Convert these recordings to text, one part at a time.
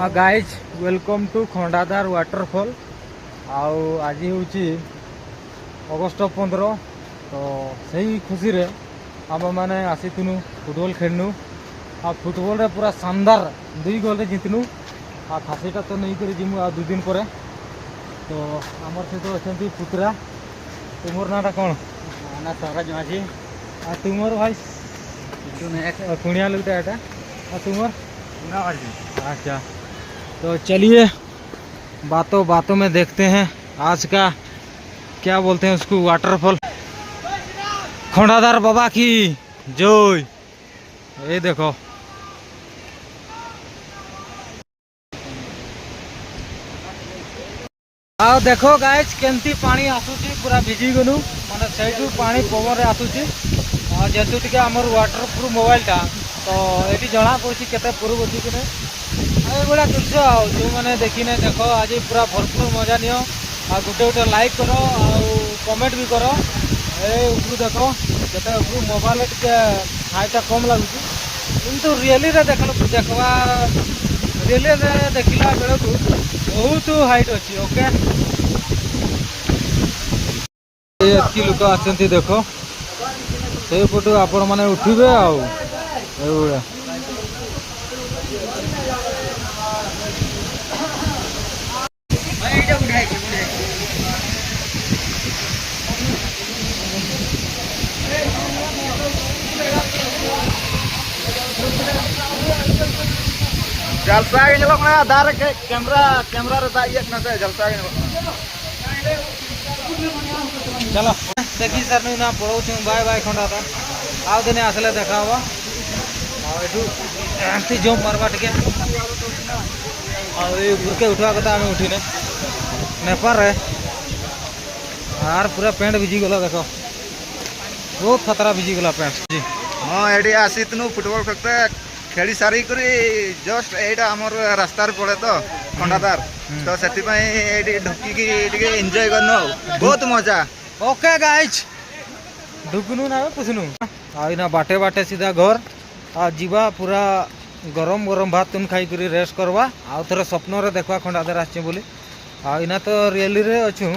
Guys, welcome to Khandadhar waterfall. ଆଉ ଆଜି ହେଉଛି ଅଗଷ୍ଟ 15, ତ ସେଇ ଖୁସିରେ ଆମେମାନେ ଆସିଥିନୁ, ଫୁଟବଲ୍ ଖେଳିନୁ ଆଉ ଫୁଟବଲ୍ରେ ପୁରା ଶାନଦାର ଦୁଇ ଗୋଲ୍ରେ ଜିତିନୁ। ଆଉ ଖାସିଟା ତ ନେଇକରି ଯିମୁ ଆଉ 2 ଦିନ ପରେ। ତ ଆମର ସହିତ ଅଛନ୍ତି ପୁତୁରା। ତୁମର ନାଁଟା କ'ଣ? ନା, ସ୍ୱରାଜ ମାଝୀ। ଆଉ ତୁମର ଭାଇ? ପିଣ୍ଟୁ ନାୟକ। କୁଣିଆ ଲୋକଟା ଏଟା। ଆଉ ତୁମର? କୁନା ମାଝୀ। अच्छा, तो चलिए, बातों बातों में देखते हैं आज का, क्या बोलते हैं उसको, वाटरफॉल। खंडाधार बाबा की जय। ये देखो। ଆଉ ଦେଖ ଗାଇଜ, କେମିତି ପାଣି ଆସୁଛି, ପୁରା ଭିଜି ଗଲୁ। ମାନେ ସେଇଠୁ ପାଣି ପବନରେ ଆସୁଛି। ଆଉ ଯେହେତୁ ଟିକେ ଆମର ୱାଟର ପ୍ରୁଫ୍ ମୋବାଇଲଟା, ତ ଏଠି ଜଣା ପଡ଼ୁଛି କେତେ ପ୍ରୁଫ୍ ଅଛି କି ନାହିଁ। ଆଉ ଏଇଭଳିଆ ଦୃଶ୍ୟ। ଆଉ ଯେଉଁମାନେ ଦେଖିନେ, ଦେଖ, ଆଜି ପୁରା ଭରପୁର ମଜା ନିଅ। ଆଉ ଗୋଟେ ଗୋଟେ ଲାଇକ୍ କର ଆଉ କମେଣ୍ଟ ବି କର। ଏ ଉପରୁ ଦେଖ କେତେ ଉପରୁ। ମୋବାଇଲରେ ଟିକେ ହାଇଟ୍ଟା କମ୍ ଲାଗୁଛି, କିନ୍ତୁ ରିଏଲିରେ ଦେଖ, ଦେଖବା, ରିଏଲିରେ ଦେଖିଲା ବେଳକୁ ବହୁତ ହାଇଟ୍ ଅଛି। ଓକେ, ଏତିକି ଲୋକ ଅଛନ୍ତି ଦେଖ। ସେଇପଟୁ ଆପଣମାନେ ଉଠିବେ ଆଉ ଏଇଭଳିଆ। ଏଇଟା ବୁଢା ହେଇଛି, ବୁଢା ହେଇଛି। ᱡᱟᱞᱥᱟ ᱜᱮ ᱧᱮᱞᱚᱜ ᱠᱟᱱᱟ ᱫᱟᱜ ᱨᱮ। ᱠᱮᱢᱨᱟ ᱠᱮᱢᱨᱟ ᱨᱮ ᱫᱟᱜ ᱤᱭᱟᱹᱜ ᱠᱟᱱᱟ ᱥᱮ, ᱡᱟᱞᱥᱟ ᱜᱮ ᱧᱮᱞᱚᱜ ᱠᱟᱱᱟ। ଚାଲ, ଦେଖି ସାରିନୁ ନା, ପଳଉଛୁ। ବାଏ ବାଏ ଖଣ୍ଡାଧାର, ଆଉ ଦିନେ ଆସିଲେ ଦେଖା ହବ। ଆଉ ଏଠୁ ଏମିତି ଜମ୍ପ ମାରବା ଟିକେ ଆଉ ଏଇ ଉପରକେ ଉଠବା କଥା, ଆମେ ଉଠିନେ ନେପାରେ। ଆର୍ ପୁରା ପ୍ୟାଣ୍ଟ ଭିଜିଗଲା ଦେଖ, ବହୁତ ଖତରା ଭିଜିଗଲା ପ୍ୟାଣ୍ଟ। ହଁ, ଏଠି ଆସିଥିନୁ ଫୁଟବଲ ଖେଳତେ। ଖେଳି ସାରିକରି ଜଷ୍ଟ ଏଇଟା ଆମର ରାସ୍ତାରେ ପଡ଼େ ତ ଖଣ୍ଡାଧାର, ତ ସେଥିପାଇଁ ଏଇଠି ଢୁକିକି ଟିକେ ଏନ୍ଜୟ କରିନୁ ଆଉ ବହୁତ ମଜା। ଓକେ ଗାଇଜ, ଢୁକୁନୁ ନା ପୁଛନୁ। ଆଉ ଏଇନା ବାଟେ ବାଟେ ସିଧା ଘର ଆଉ ଯିବା। ପୁରା ଗରମ ଗରମ ଭାତ ତୁନ ଖାଇକରି ରେଷ୍ଟ କରବା। ଆଉ ଥରେ ସ୍ୱପ୍ନରେ ଦେଖବା ଖଣ୍ଡାଧାର ଆସିଛେ ବୋଲି। ଆଉ ଏଇନା ତ ରିଏଲିରେ ଅଛୁ।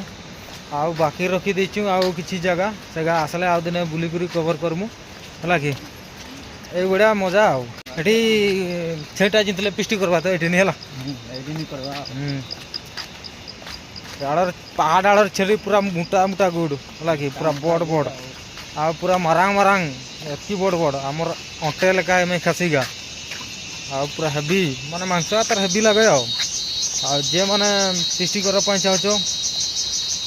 ଆଉ ବାକି ରଖିଦେଇଛୁ ଆଉ କିଛି ଜାଗା, ସେଗା ଆସିଲେ ଆଉ ଦିନେ ବୁଲିକରି କଭର କରମୁ, ହେଲା କି? ଏଇଭଳିଆ ମଜା। ଆଉ ଏଠି ସେଇଟା ଜିତିଲେ ପିଷ୍ଟି କରବା ତ ଏଠି ନି ହେଲା। ଏଇଠି ନି କରିବା। ଡାଳର, ପାହାଡ଼ ଡାଳର ଛେଳି, ପୁରା ମୋଟା ମୋଟା ଗୁଡ଼, ହେଲା କି? ପୁରା ବଡ଼ ବଡ଼ ଆଉ ପୁରା ମାରାଙ୍ଗ ମାରାଙ୍ଗ, ଏତ୍କି ବଡ଼ ବଡ଼, ଆମର ଅଣ୍ଟେ ଲେଖା ଏମେ ଖାସିଗା। ଆଉ ପୁରା ହେଭି, ମାନେ ମାଂସ ତାର ହେଭି ଲାଗେ। ଆଉ ଆଉ ଯେ ମାନେ ଫିଷ୍ଟି କରିବା ପାଇଁ ଚାହୁଁଛ,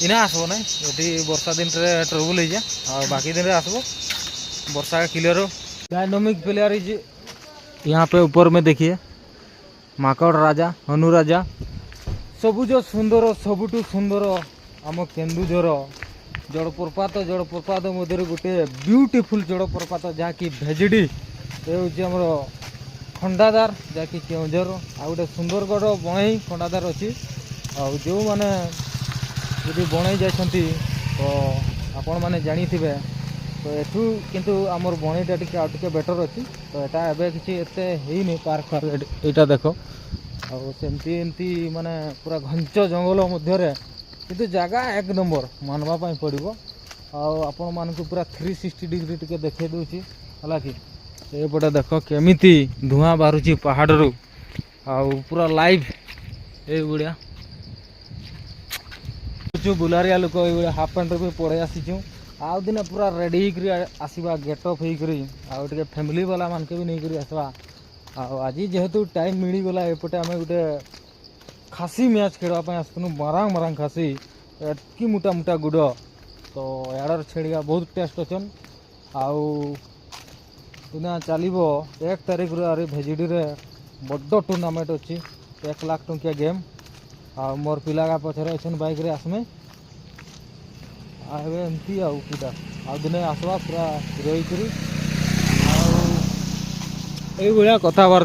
ଇନା ଆସିବ ନାଇଁ। ଏଠି ବର୍ଷା ଦିନରେ ଟ୍ରବୁଲ୍ ହେଇଯାଏ। ଆଉ ବାକି ଦିନରେ ଆସିବ, ବର୍ଷା क्लियर हो। डायनामिक प्लेयर is यहाँ पे। ऊपर में देखिए, ମାକଡ଼ ରାଜା, ହନୁ ରାଜା। ସବୁଜ ସୁନ୍ଦର, ସବୁଠୁ ସୁନ୍ଦର ଆମ କେନ୍ଦୁଝର ଜଳପ୍ରପାତ। ଜଳପ୍ରପାତ ମଧ୍ୟରେ ଗୋଟେ ବ୍ୟୁଟିଫୁଲ୍ ଜଳପ୍ରପାତ, ଯାହାକି ଭେଜିଡ଼ି। ଏ ହେଉଛି ଆମର ଖଣ୍ଡାଧାର, ଯାହାକି କେଉଁଝର ଆଉ ଗୋଟେ ସୁନ୍ଦରଗଡ଼ ବଣେଇ ଖଣ୍ଡାଧାର ଅଛି। ଆଉ ଯେଉଁମାନେ ଯଦି ବଣେଇ ଯାଇଛନ୍ତି, ତ ଆପଣମାନେ ଜାଣିଥିବେ। ତ ଏଠୁ କିନ୍ତୁ ଆମର ବଣେଇଟା ଟିକେ ଆଉ ଟିକେ ବେଟର୍ ଅଛି। ତ ଏଟା ଏବେ କିଛି ଏତେ ହେଇନି ପାର୍କ ଫାର୍କ। ଏଇଟା ଦେଖ। ଆଉ ସେମିତି ଏମିତି ମାନେ ପୁରା ଘଞ୍ଚ ଜଙ୍ଗଲ ମଧ୍ୟରେ, କିନ୍ତୁ ଜାଗା ଏକ ନମ୍ବର ମାନିବା ପାଇଁ ପଡ଼ିବ। ଆଉ ଆପଣମାନଙ୍କୁ ପୁରା 360 ଡିଗ୍ରୀ ଟିକେ ଦେଖେଇ ଦେଉଛି, ହେଲା କି? ଏପଟେ ଦେଖ, କେମିତି ଧୂଆଁ ବାହାରୁଛି ପାହାଡ଼ରୁ ଆଉ ପୁରା ଲାଇଭ୍ ଏଇଭଳିଆ। ବୁଲାରିଆ ଲୋକ ଏଇଭଳିଆ ହାଫ୍ ପ୍ୟାଣ୍ଟରେ ବି ପଳେଇ ଆସିଛୁ। ଆଉ ଦିନେ ପୁରା ରେଡ଼ି ହେଇକରି ଆସିବା, ଗେଟଅପ୍ ହେଇକରି, ଆଉ ଟିକେ ଫ୍ୟାମିଲି ବାଲା ମାନକେ ବି ନେଇକରି ଆସିବା। ଆଉ ଆଜି ଯେହେତୁ ଟାଇମ୍ ମିଳିଗଲା, ଏପଟେ ଆମେ ଗୋଟେ ଖାସି ମ୍ୟାଚ୍ ଖେଳିବା ପାଇଁ ଆସିଥିଲୁ। ମରାଙ୍ଗ ମରାଙ୍ଗ ଖାସି, ଏତ୍କି ମୋଟା ମୋଟା ଗୁଡ଼। ତ ଏଆଡ଼ର ଛେଳିକା ବହୁତ ଟେଷ୍ଟ ଅଛନ୍। ଆଉ ଏଇନା ଚାଲିବ 1 ତାରିଖରୁ ଆରି ଭେଜିଡ଼ିରେ ବଡ଼ ଟୁର୍ଣ୍ଣାମେଣ୍ଟ ଅଛି, 1 ଲାଖ ଟଙ୍କିଆ ଗେମ୍। ଆଉ ମୋର ପିଲାକା ପଛରେ ଅଛନ୍, ବାଇକ୍ରେ ଆସମେ। ଆଉ ଏବେ ଏମିତି ଆଉ କିଟା, ଆଉ ଦିନେ ଆସବା ପୁରା ରହିକରି। ଆଉ ଏଇଭଳିଆ କଥାବାର୍ତ୍ତା।